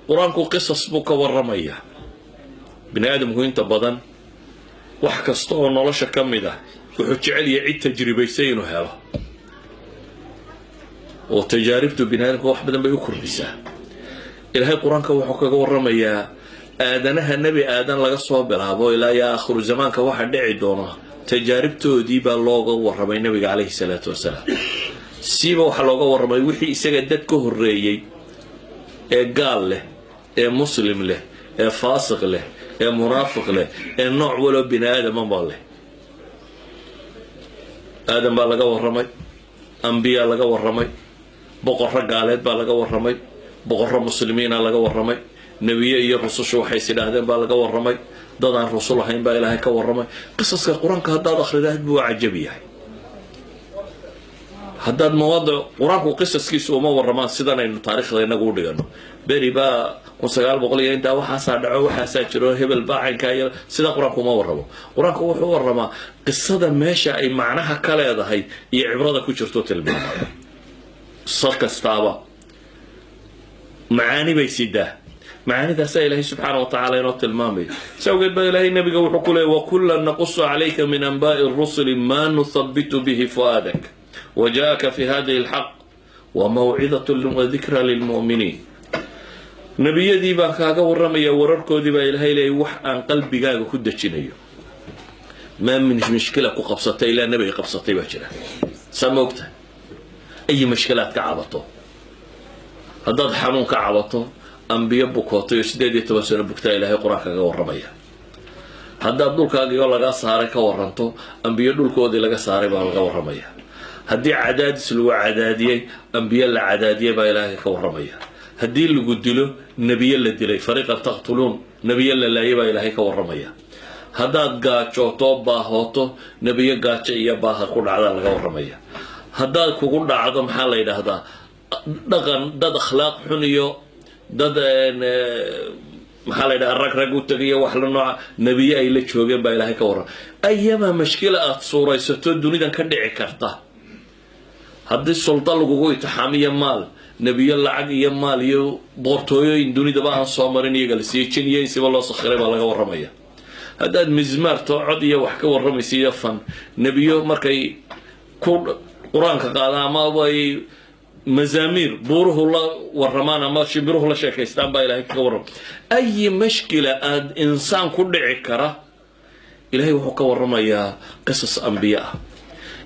Qur-aanku qisas buu ka warramayaa. Bini aadamku inta badan wax kasta oo nolosha ka mid ah wuxuu jecel yahay cid tajribaysay inuu helo, oo tajaaribtu bini aadamka wax badan bay u kordhisaa. Ilaahay Qur-aanka wuxuu kaga warramayaa aadanaha Nebi Aadan laga soo bilaabo ilaa iyo aakhiru zamaanka waxa dhici doona. Tajaaribtoodii baa looga warramay Nebiga calayhi salaatu wasalaam. Siiba waxaa looga warramay wixii isaga dad ka horreeyey, ee gaal leh, ee Muslim leh, ee faasiq leh, ee munaafiq leh, ee nooc waloo bini aadamaba leh. Aadam baa laga warramay, ambiyaa laga warramay, boqorro gaaleed baa laga warramay, boqorro muslimiina laga warramay, nebiye iyo rusushu waxay is idhaahdeen baa laga warramay, dad aan rusul ahayn baa Ilaahay ka warramay. Qisaska Qur-aanka haddaad akhridaad buu cajab yahay. Haddaad mawaadic Qur-aanku qisaskiisu uma warramaan sidan aynu taariikhda inagu u dhigano. Beri baa 1900 iyo intaa waxaasaa dhaco, waxaasaa jiro, hebel baa caynkaa iyo sidaa Qur-aanku uma warramo. Qur-aanku wuxuu warramaa qisada meesha ay macnaha ka leedahay iyo cibrada ku jirto tilmaama. Qiso kastaaba macaani bay sidaa, macaanidaasaa Ilaahay subxaana wa tacaala inoo tilmaamaya. Si awgeed baa Ilaahay Nabiga wuxuu ku leeyay: "وكلا نقص عليك من أنباء الرسل ما نثبت به فؤادك وجاءك في هذه الحق وموعظة وذكرى للمؤمنين." Nebiyadii baan kaaga warramaya wararkoodii, baa Ilaahay leeyay, wax aan qalbigaaga ku dejinayo. Maa min mishkila ku qabsatay ilaa nebiga qabsatay baa jira. Saa ma ogtahay? Ayi mashkilaad ka cabato, haddaad xanuun ka cabato, ambiyo bukootay oo 18 sano bugtaa Ilaahay Qur-aanka kaga warramaya. Haddaad dhulkaagioo lagaa saaray ka waranto, ambiyo dhulkoodii laga saaray baa laga warramaya. Haddii cadaadis lagu cadaadiyey, ambiyo la cadaadiyey baa Ilaahay ka warramaya. Haddii lagu dilo, nebiye la dilay, فريقا تقتلون, nebiye la laayay baa Ilaahay ka warramaya. Haddaad gaajooto, baahooto, nebiyo gaajo iyo baaha ku dhacdaa laga warramaya. Haddaad kugu dhacdo, maxaa la yidhaahdaa, dhaqan dad akhlaaq xun iyo dad, maxaa la yidhaha, rag rag u tegayo, wax la nooca, nebiye ay la joogeen baa Ilaahay ka warrama. Ayamaa mashkila aada suuraysato dunidan ka dhici karta, haddii sulda lagugu itixaamiyo, maal, nebiyo lacag iyo maal iyo boqortooyooyin dunidaba aan soo marin iyaga la siiyey, jin iyo insiba loo sakhiray baa laga warramaya. Haddaad mizmaarto, cod iyo wax ka warramaysa iyo fan, nebiyo markay ku Qur-aanka qaadaan ama ay mazaamiir buuruhu la warramaan ama shimbiruhu la sheekaystaan baa Ilahay kaga warrama. Ayi mashkila aada insaan ku dhici kara, Ilahay wuxuu ka warramayaa qisas ambiye ah.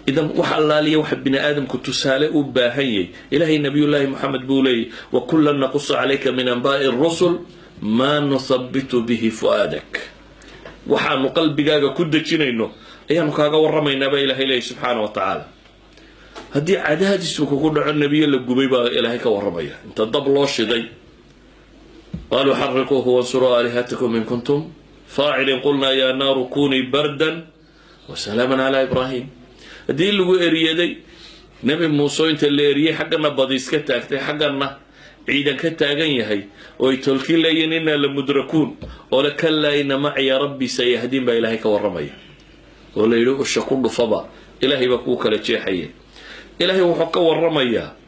Idan wax allaaliya waxa bini aadamku tusaale u baahan yahay, Ilahay Nabiyullaahi Moxamed buu leeyay: "وكلا نقص عليك من أنباء الرسل ما نثبت به فؤادك." Waxaanu qalbigaaga ku dejinayno ayaanu kaaga warramaynaa, baa Ilahay leeyay subxaana wa tacaala. Haddii cadaadisku kugu dhaco, nebiyo la gubay baa Ilaahay ka warramaya, inta dab loo shiday. قالوا حرقوه وانصروا آلهتكم إن كنتم فاعلين. قلنا يا نار كوني بردا وسلاما على إبراهيم. Haddii lagu eriyaday, Nebi Muuse inta la eriyey, xaggana badiis ka taagtay, xaggana ciidan ka taagan yahay, oo ay tolki leeyiin "إنا لمدركون", oo le "كلا إن معي ربي سيهدين" baa Ilaahay ka warramaya, oo la yidhi usha ku dhufaba, Ilaahay baa kuu kala jeexaya. Ilaahay wuxuu ka warramayaa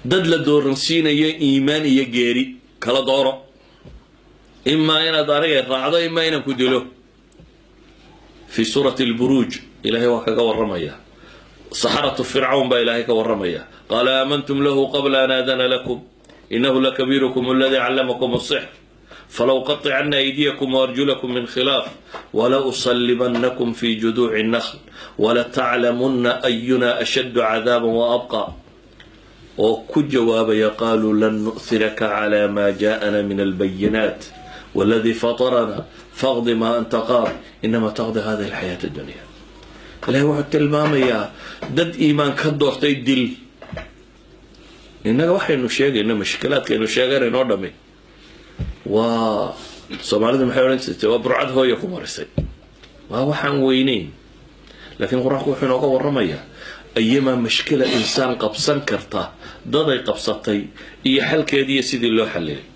dad la dooransiinayo iimaan iyo geeri, kala dooro, imaa inaad aniga raacdo, imaa inaan ku dilo. في سورة البروج Ilahay waa kaga warramaya. سحرة فرعون baa Ilaahay ka warramaya: قال آمنتم له قبل أن آذن لكم إنه لكبيركم الذي علمكم السحر فلأقطعن أيديكم وأرجلكم من خلاف ولأصلبنكم في جذوع النخل ولتعلمن أينا أشد عذابا وأبقى. Oo ku jawaabaya: قالوا لن نؤثرك على ما جاءنا من البينات والذي فطرنا فاقض ما أنت قاض إنما تقضي هذه الحياة الدنيا. Ilahay wuxuu tilmaamayaa dad iimaan ka doortay dil. Innaga waxaynu sheegayno, mashkilaadkaynu sheeganayno o dhami, waa Soomaalidu maxay odhan jirtay? Waa burcad hooya ku marisay, waa waxaan weyneyn. Laakiin Qur-aanku wuxuu inooga warramayaa ayamaa mashkila insaan qabsan karta, daday qabsatay iyo xalkeediiyo sidii loo xallilay.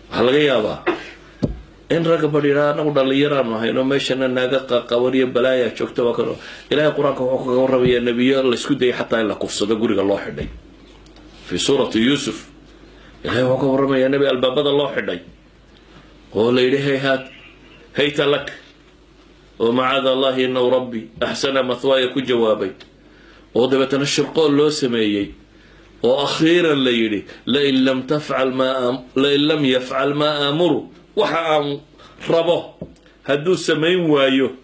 Waxaa laga yaabaa in ragga badhiraa anagu dhallinyaraanu ahayno, meeshana naaga qaqaban iyo balaaya joogta. Waa kan Ilaahay Qur-aanka wuxuu kaga warramayaa nebiyo laysku dayay xataa in la kufsado, guriga loo xidhay. Fi Suurati Yuusuf Ilahay wuxuu ka warramayaa nebi albaabada loo xidhay oo la yidhi: "Hayhaat, hayta lak," oo "Macaada Allahi, inahu rabbi axsana mathwaaya" ku jawaabay, oo dabeetana shirqool loo sameeyey, oo akhiiran la yidhi: "Lain lam tafcal maa, lain lam yafcal maa aamuru," waxa aan rabo hadduu samayn waayo,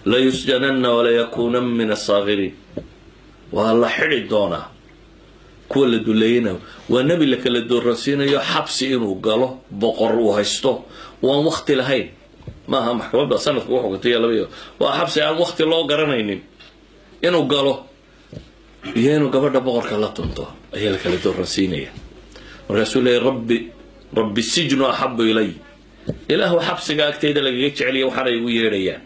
"layusjananna walayakuunan min asaakiriin," waa la xidhi doonaa, kuwa la duleeyana. Waa nebi la kala dooransiinayo xabsi inuu galo, boqor uu haysto waan wakti lahayn. Maaha maxkamadda sanadka u xogtay laba, waa xabsi aan wakti loo garanaynin inuu galo iyo inuu gabadha boqorka la tunto ayaa la kala dooransiinaya. Markaasuu leeyay: "Rabbi, rabbi sijnu axabu ilay," Ilaahu xabsiga agtayda lagaga jeceliya waxaana igu yeedhayaan.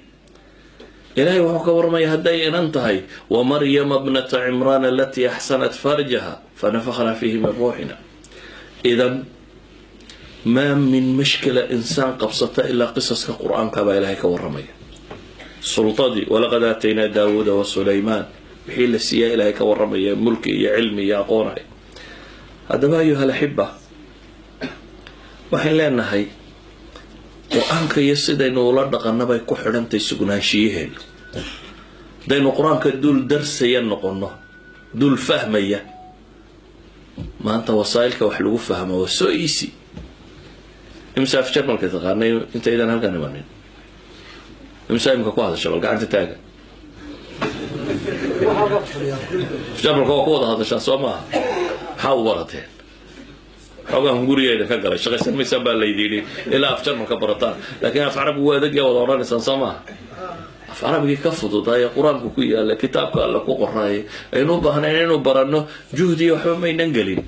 Ilahay wuxuu ka warramaya hadday inan tahay: "Wamaryama bnata Cimraan alatii axsanat farjaha fanafakhnaa fiihi min ruuxina." Idan maa min mashkila insaan qabsata ilaa qisaska Qur-aanka baa Ilahay ka warramaya. Sultadii "Walaqad aataynaa Daawuuda wa Sulaymaan," wixii la siiyaa Ilahay ka warramaya, mulki iyo cilmi iyo aqoonahay. Haddaba, ayuha alaxiba, waxayn leenahay Qur-aanka iyo sidaynu ula dhaqanabay ku xidhantay sugnaanshiyaheenu. Haddaynu Qur-aanka dul darsaya noqono, dul fahmaya, maanta wasaa'ilka wax lagu fahmo waa so easy. Imisa af Jarmalka taqaanay intaydan halkan imanin? Imisa imika ku hadasha? Bal gacanta taaga. Af Jarmalka waa ku wada hadashaa, soo maaha? Maxaa u barateen? Xoogaan guriga idinka galay, shaqaysan maysaan baa laydi yidhi ilaa af Jarmalka barataan. Laakiin af Carabigu waa adagyaa, wada odhanaysaan, soo maaha? Af Carabigii ka fududaaye Qur-aanku ku yaala, kitaabka Alle ku qoraaye, aynu u baahnayn inaynu baranno, juhdiya waxba maynan gelin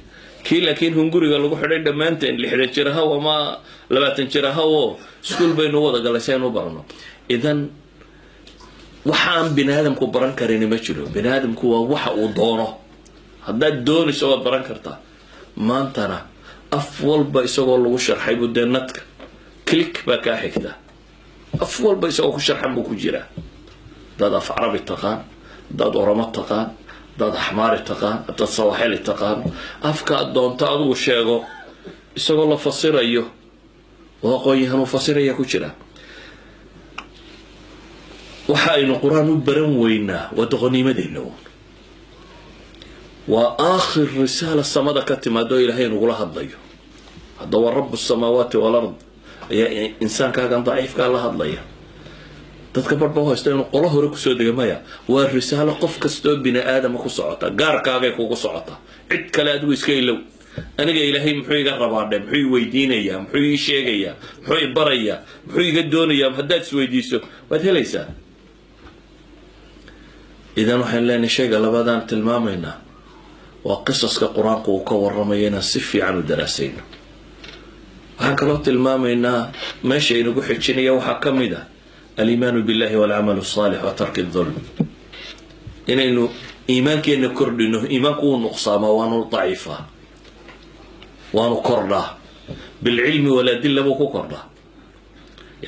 kii. Laakiin hunguriga lagu xidhay dhammaanteen 60 jir ahaw ama 20 jir ahaw oo iskuul baynu wada galay si aynu u baranno. Idan waxaan bini aadamku baran karini ma jiro. Bini aadamku waa waxa uu doono. Haddaad doonayso waad baran kartaa. Maantana af walba isagoo lagu sharxay buu dee nadka click baa kaa xigta, af walba isagoo ku sharxan buu ku jiraa. Haddaad af Carabi taqaan, haddaad Oromo taqaan, haddaad Axmaari taqaan, haddaad Sawaxili taqaan, afkaad doonto adigu sheego, isagoo la fasirayo oo aqoon-yahan uu fasiraya ku jira. Waxa aynu Qur-aan u baran weynaa waa doqonimadeenna uun. Waa aakhir risaala samada ka timaado Ilaahay nagula hadlayo. Hadda waa rabu samaawaati walard ayaa insaankaagan daciifkaa la hadlaya. Dadka barhba haysta inuu qolo hore kusoo dega. Maya, waa risaalo qof kastoo bini aadama ku socota, gaarkaagay kugu socota. Cid kale adigu iska ilow. Aniga Ilaahay muxuu iga rabaadhe? Muxuu i weydiinayaa? Muxuu ii sheegayaa? Muxuu i barayaa? Muxuu iga doonayaa? Haddaad isweydiiso waad helaysaa. Idan waxaan leenahay, shayga labaadaan tilmaamaynaa waa qisaska Qur-aanku uu ka warramayo inaan si fiican u daraasayno. Waxaan kaloo tilmaamaynaa meesha inagu xijinaya waxaa ka mid ah aliimaanu billahi walcamalu asaalix wa tarki dulm, inaynu iimaankeenna kordhino. Iimaanku wuu nuqsaamaa, waanu daciifaa, waanu kordhaa. Bilcilmi waladilla buu ku kordhaa.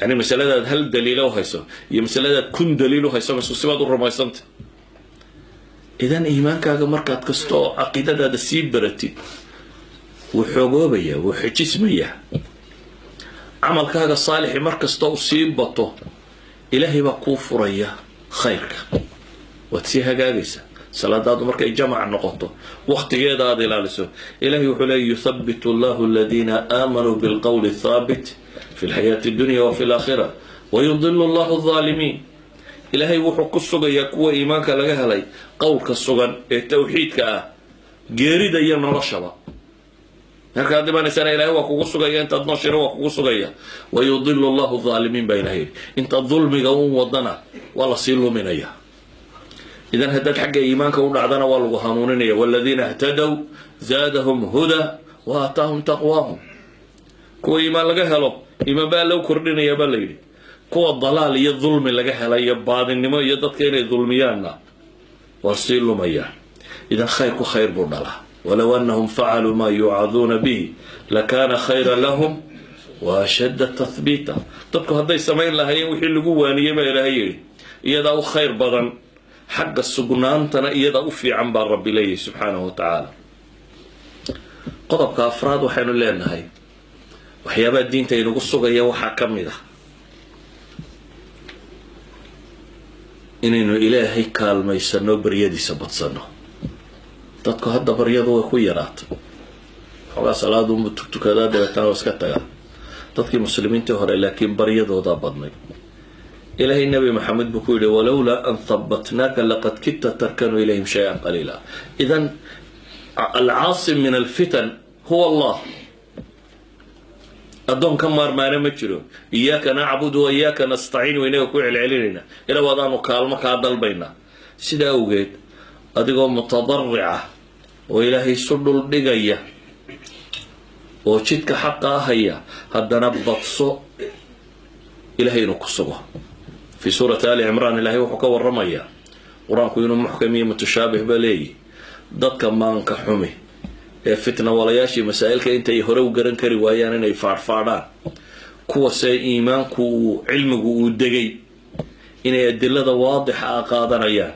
Yani masaladaad hal daliila u hayso iyo masaladaad 1000 daliil u hayso masu sibaad u rumaysanta. Idan iimaankaaga markaad kasta oo caqiidadaada sii baratid, wuu xoogoobayaa, wuu xejismayaa. Camalkaaga saalixi mar kasta u sii bato, Ilaahay baa kuu furaya khayrka, waad sii hagaagaysaa. Salaadaadu markay jamac noqoto, waktigeeda aada ilaaliso, Ilahay wuxuu leey: "Yuthabitu Allahu aladiina aamanuu bilqowli athaabit fi lxayaati addunya wa fi alaakhira wayudilu Allahu alظaalimiin." Ilaahay wuxuu ku sugayaa kuwa iimaanka laga helay qowlka sugan ee tawxiidka ah geerida iyo noloshaba. Markaad dhimanaysana Ilahay waa kugu sugaya, intaad nooshina waa kugu sugaya. "Wayudilu Allahu alظaalimiin" baa Ilahay yidhi. Intaad dulmiga un wadana waa lasii luminaya. Idan haddaad xagga iimaanka u dhacdana waa lagu hanuuninaya. "Waladiina اhtadow zaadahum huda wa aataahum taqwaahum." Kuwa iimaan laga helo iimaan baa loo kordhinaya baa la yidhi. Kuwa dalaal iyo dulmi laga helay iyo baadinimo iyo dadka inay dulmiyaanna waa sii lumayaan. Idan khayrku khayr buu dhalaa. "Walow anahum facaluu maa yuucaduuna bihi lakana khayra lahum wa ashadda tathbiita." Dadku hadday samayn lahaayeen wixii lagu waaniyey baa Ilaahay yidhi, iyadaa u khayr badan. Xagga sugnaantana iyada u fiican baa Rabbi leeyahy subxaanahu wa tacaala. Qodobka afraad waxaynu leenahay, waxyaabaha diinta inagu sugaya waxaa ka mid ah inaynu Ilaahay kaalmaysano, baryadiisa badsano. Dadku hadda baryadu way ku yaraatay. Xoogaa salaadunbu tugtukadaa, dabeetana waa iska tagaa. Dadkii muslimiintii hore laakiin baryadoodaa badnay. Ilaahay Nebi Maxamed buu ku yidhi: "Walowlaa an thabatnaaka laqad kidta tarkanu ilayhim shay-an qaliila." Idan alcaasim min alfitan huwa Allah. Addoon ka maarmaana ma jiro. "Iyaaka nacbudu wa iyaaka nastaciin" waynaga ku celcelinayna. Ila wadaanu kaalmo kaa dalbaynaa. Sidaa awgeed, adigoo mutadarica oo Ilaahay isu dhul dhigaya oo jidka xaqa ahaya, haddana badso Ilahay inuu ku sugo. Fii suurati Ali Cimraan Ilaahay wuxuu ka waramayaa, qur-aanku inuu muxkam iyo mutashaabih ba leeyihi, dadka maanka xumi ee fitna walayaashii masaa'ilka intay hore u garan kari waayaan inay faadhfaadhaan, kuwasee iimaanku uu cilmigu uu degay inay adilada waadixa a qaadanayaan.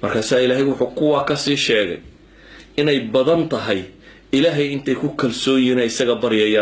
Markaasaa Ilaahay wuxuu kuwaa kasii sheegay inay badan tahay Ilaahay intay ku kalsoon yihiin isaga baryayaan.